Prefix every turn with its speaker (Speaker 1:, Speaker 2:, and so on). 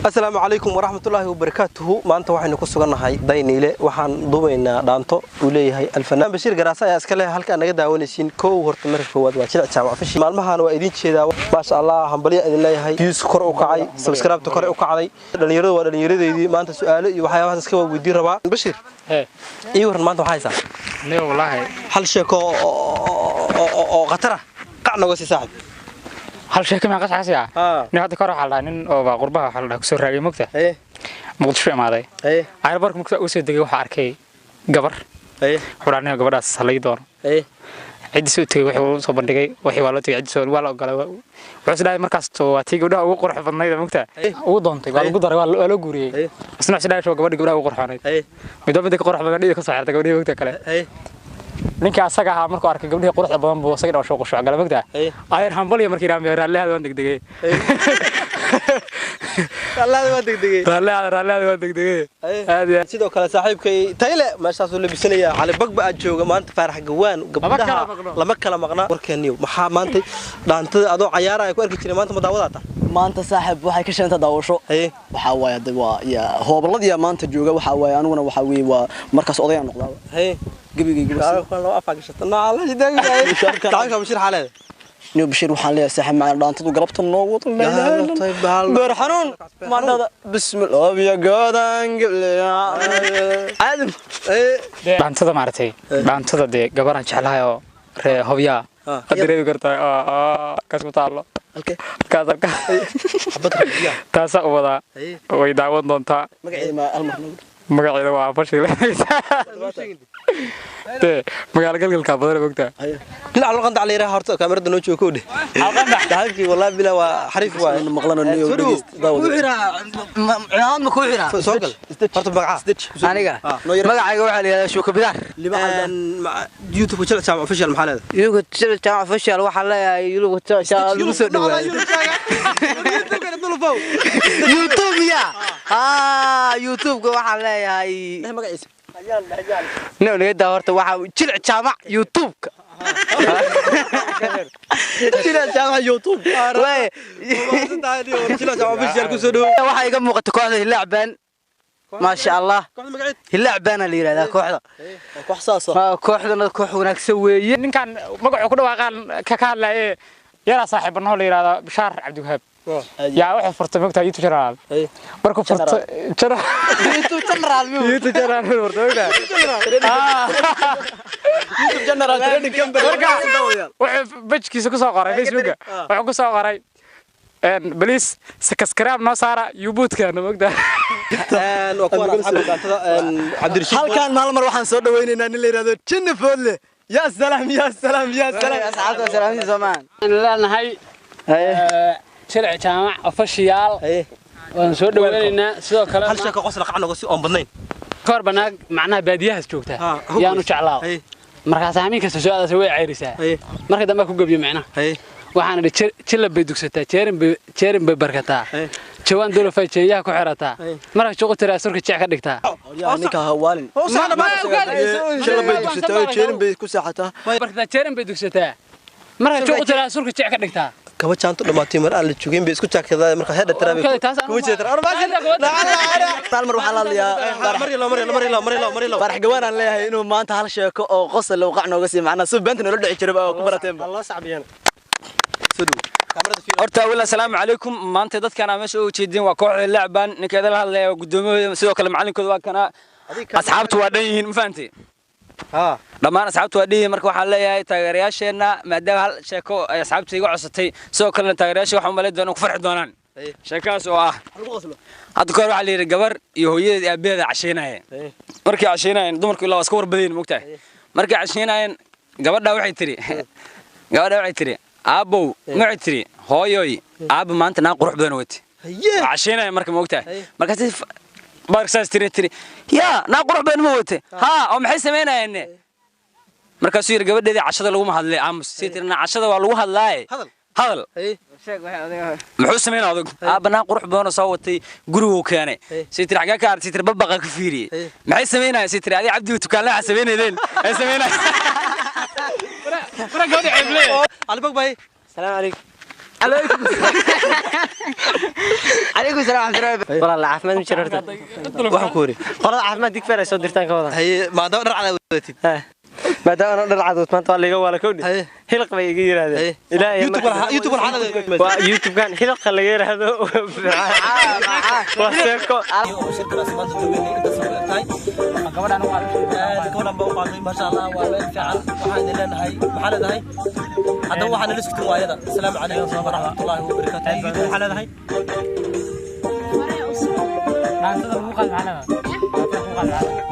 Speaker 1: Asalaamu calaykum waraxmatullaahi wabarakaatuhu. Maanta waxaynu ku sugannahay Dayniile. Waxaan duubaynaa dhaanto uu leeyahay alfanaan Bashiir Garaasa ayaa iska leh. Halkaa naga daawanaysiin kow horta marka koowaad waa Jilic Jaamac Fishi. Maalmahan waa idiin jeedaa, maasha Allah, hambalya idin leeyahay. Views kor u kacay, subscribe kor u kacday. Dhalinyaradu waa dhalinyaradeydii. Maanta su'aalo iyo waxyaabahaas iska weydiin rabaa. Bashiir, ii waran, maanta waxaa haysaa?
Speaker 2: Niyo, wallaahi.
Speaker 1: Hal sheeko oo khatar ah qac nooga sii, saaxib.
Speaker 2: Hal sheeko maa qasxaasi ah? Nin hadda kor waxaa la dhahaa nin oo baa qurbaha waxaa la dhahaa kusoo raagay, mogta, Muqdisho imaaday. Airportka markuu uu soo degay waxaa arkay gabar. Wuxuu dhahaa, "Nin, gabadhaas ha lay doono." Ciddii soo tegay wuxuu soo bandhigay wixii, waa loo tegay ciddii, waa la ogolay. Wuxuu is dhahay markaas waa tii gabdhaha ugu qurux badnayd, mogta, ugu doontay, waa lagu daray, waa loo guuriyey. Isna wuxuu is dhahay gabadha gabdhaha ugu qurxoonayd, midba midda ka qurux badan dhida ka soo xirtay gabdhihii, mogta, kale. Ninkii asaga ahaa markuu arkay gabdhihii quruxda badan buu asaga dhaw shuqushuc gala, mogta. Ayar hambalyo markii raamiyo, raallihaada waan degdegay.
Speaker 1: Raallihaada waan degdegay.
Speaker 2: Raallihaada, raallihaada waan degdegay, aad iyo aad.
Speaker 1: Sidoo kale saaxiibkay Tayle meeshaasuu labisanayaa. Cali Bagba aad jooga maanta, Faarax Gawaan, gabdhaha lama kala maqna. Warkeeniyo maxaa maanta dhaantada adoo cayaaraya ku arki jiray, maanta ma daawadaata?
Speaker 3: Maanta saaxib waxay ka sheenta daawasho. Waxaa waaye hadda waa ya hooballadii maanta jooga. Waxaa waaye aniguna waxaa weeye waa markaas odayaan noqdaa gebigayga.
Speaker 1: Bashiir xaaleeda.
Speaker 3: Niyo Bashiir, waxaan leeyahay saaxib macaan, dhaantadu galabta noo wado. Beer xanuun maandhada bismillah biyo goodan aadam.
Speaker 2: Dhaantada maaragtay, dhaantada dee gabaraan jeclahay oo ree Hobyaa ad dareemi kartaa kaas ku taallo kaas halka taasaa u wadaa, way daawan doontaa.
Speaker 3: Magaceeda ma hal mar noogu?
Speaker 2: Magaceeda waa Fashil dee, magaalo galgalkaa badan, mogtaa.
Speaker 1: Nin Calqandac la yiraahdo horta kaamirada noo joogo dheh. Saaxiibkii, wallahi bila waa xariif waay.
Speaker 3: Maqlano niyo, dhegeyst, daawada.
Speaker 4: Cimaamad ma kuu xiraa?
Speaker 1: Soo gal horta, magaca?
Speaker 4: Aniga magacayga waxaa la yidhahdaa Shuuka Bidaar.
Speaker 1: YouTube Jilic Jaamac Official maxaa leedahay?
Speaker 4: YouTube Jilic Jaamac Official waxaa leeyahay YouTube Jaamac lagu soo dhawaado. YouTube ya YouTube-ka waxaan leeyahay
Speaker 3: magaciisa.
Speaker 4: Niyada horta waxaa Jilic Jaamac YouTube-ka.
Speaker 3: Jilic Jaamac YouTube.
Speaker 1: Jilic Jaamac Official ku soo dhawow.
Speaker 4: Waxaa iga muuqata kooxda Hilaac Baan, maasha Allah. Hilaac Baana la yidhahdaa kooxda.
Speaker 3: Koox saas ah.
Speaker 4: Kooxdana koox wanaagsan weeye.
Speaker 2: Ninkan magacuu ku dhawaaqaan ka hadlaye yaraa saaxiibanahoo la yidhahdaa Bishaar Cabdiwahaab yaa wuxuu furtay, mogtaa, YouTube channel. Markuu furtay
Speaker 4: YouTube general.
Speaker 2: YouTube channel furtay, mogtaa.
Speaker 3: YouTube general trading company.
Speaker 2: Marka wuxuu page-kiisa ku soo qoray Facebooka, wuxuu ku soo qoray, "Please subscribe noo saara YouTube-keena," mogtaa.
Speaker 1: Waa kuwan asxaabta dhaantada Cabdirashiid.
Speaker 3: Halkaan maalin mar waxaan soo dhawaynaynaa nin la yidhahdo Jinni Foodle. Ya salaam, ya salaam, ya salaam.
Speaker 4: Asxaabta salaamtii Soomaan.
Speaker 5: Leenahay Jilic Jaamac Official, waan soo dhawaynaynaa sidoo kale.
Speaker 1: Hal sheeko qosla qac nooga si oon badnayn.
Speaker 5: Kahor banaag macnaha baadiyahaas joogta yaanu jeclaa. Markaas hamiin kasta soo aadaysa way cayrisaa. Marka dambe ku gabiyo macnaha waxaan idhi, jilab bay dugsataa, jeerin bay, jeerin bay barkataa, jawaan dolofay jeeyaha ku xirataa, marka juqu tiraa surka jeec ka dhigtaa.
Speaker 3: Yaa ninka hawaalin, jilab bay dugsataa, jeerin bay ku seexataa.
Speaker 5: Barkataa, jeerin bay dugsataa, marka juqu tiraa surka jeec ka dhigtaa.
Speaker 1: Kaba jaanto dhamaatay mar aan la joogin bay isku jaakadaa marka heedha tiraabay kuma jeedar.
Speaker 3: Hal mar waxaan la hadlayaa Farax Gawaan, aan leeyahay inuu maanta hal sheeko oo qosol loo qac nooga siiyo, macnaha si beenta noola dhici jiray oo ku barateenba.
Speaker 6: Horta awal assalaamu calaykum. Maanta dadkan aan meesha u jeedin waa kooxda Lacban. Ninka idin la hadlaya waa gudoomiyahooda, sidoo kale macalinkooda waa kana. Asxaabtu waa dhan yihiin, ma fahantay? Dhammaan asxaabtu waa dhan yihiin. Marka waxaan leeyahay taageerayaasheenna, maadaama hal sheeko ay asxaabta iga codsatay, sidoo kalena taageerayaasha waxaan u malayn doonaa ku farxi doonaan sheekadaas oo ah: hadda kahor waxaa la yidhi gabar iyo hooyadeed iyo aabaheeda casheynayeen. Markay casheynayeen, dumarku ilaa waa iska warbadayin, mogtahay, markay casheynayeen gabadha waxay tiri, "Aabbow," waxay tiri, "Hooyoy, aabba maanta naa qurux badan wate." Waa casheynaya marka, mogtahay. Markaas baarka saas tiri, "Yaa, naa qurux badan ma wate?" "Haa, oo maxay samaynayeen?" Markaasuu yidhi gabadheedii, "Cashada laguma hadlay, aamus." Sii tiri, "Naa cashada waa lagu hadlaaye, hadal muxuu sameynaa adag?" "Aabba naa qurux badan oo soo watay guriguu keenay." Sii tiri, "Xagee ka aragtay?" Sii tiri, "Babaqa ka fiiriyey." "Maxay samaynayaan?" Sii tiri, "Adiga Cabdigu tukaanle waxa samaynayeen ay samaynayaan."
Speaker 1: Cali Bagbay.
Speaker 4: Asalaamu calaykum. Calaykum calaykum salaam warahmatullahi. Walaal, caafimaad ma jiro horta.
Speaker 1: Waxaan ku yiri
Speaker 4: Qolada caafimaad digfeer ay soo dirtaan ka wadan.
Speaker 1: Haye, maadaama dhar cad wadatid.
Speaker 4: Maadaama ana dhar cad maanta waa liiga waala kowdhi. Hilq bay iga yiraahdeen. Ilaahay
Speaker 1: YouTube
Speaker 4: waa YouTube-kan hilqa laga yiraahdo, waa seeko.
Speaker 1: Gabadhan u qaaday, gabadhan baa u qaaday. Maasha Allah, waa meel fiican. Waxaan idin leenahay, maxaa leedahay haddaba? Waxaan nala sugtin waayada. Asalaamu calaykum waraxmatullaahi wabarakaatu. YouTube maxaa leedahay?
Speaker 2: Dhaantada lagu qaad macnaha. Dhaantada lagu qaad macnaha.